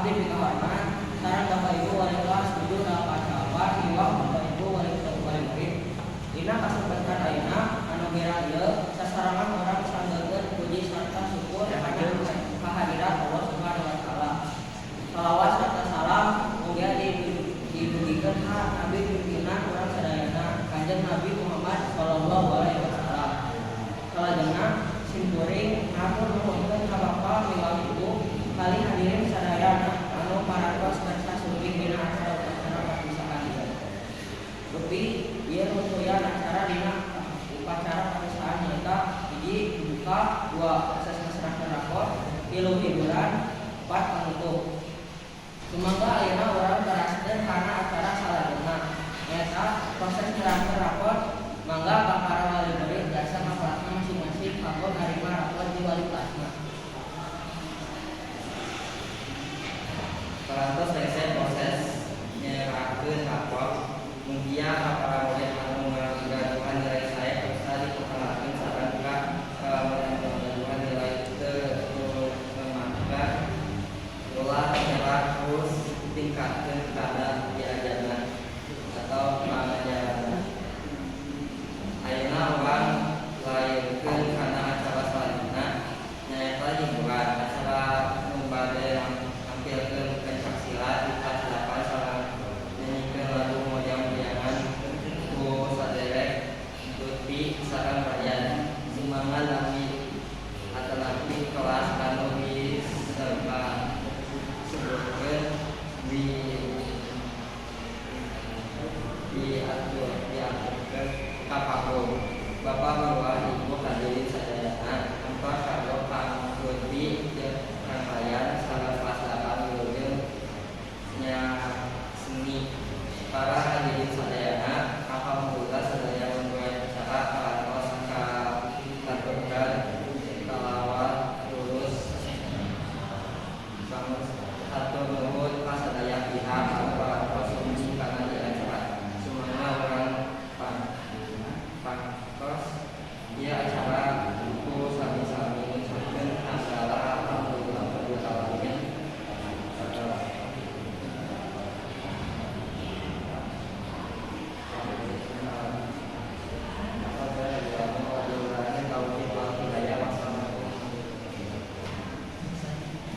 Abdi pikahormat sareng Bapak Ibu wali kelas 788 miwah Bapak Ibu wali wali murid. Dina kasempatan ayeuna anu gerang ieu, sasarengan urang sanggeurkeun puji sarta syukur kana kehadirat Allah Subhanahu wa Taala. Salawat serta salam mugia didugikeun ka Nabi pimpinan urang sadayana, Kanjeng Nabi Muhammad sallallahu alaihi wasallam. Salajengna simkuring ngatur nuhunkeun ka Bapak miwah Ibu kali hadirin sadayana anu parantos kersa sumping dina acara upacara perpisahan ieu. Rupi ieu runtuyan acara dina upacara perpisahan nyaeta: hiji, dibuka, dua, proses ngaserahkeun rapor, tilu, hiburan, empat, penutup. Sumangga ayeuna urang teraskeun kana acara salajengna, nyaeta proses nyerahkeun rapor. Mangga.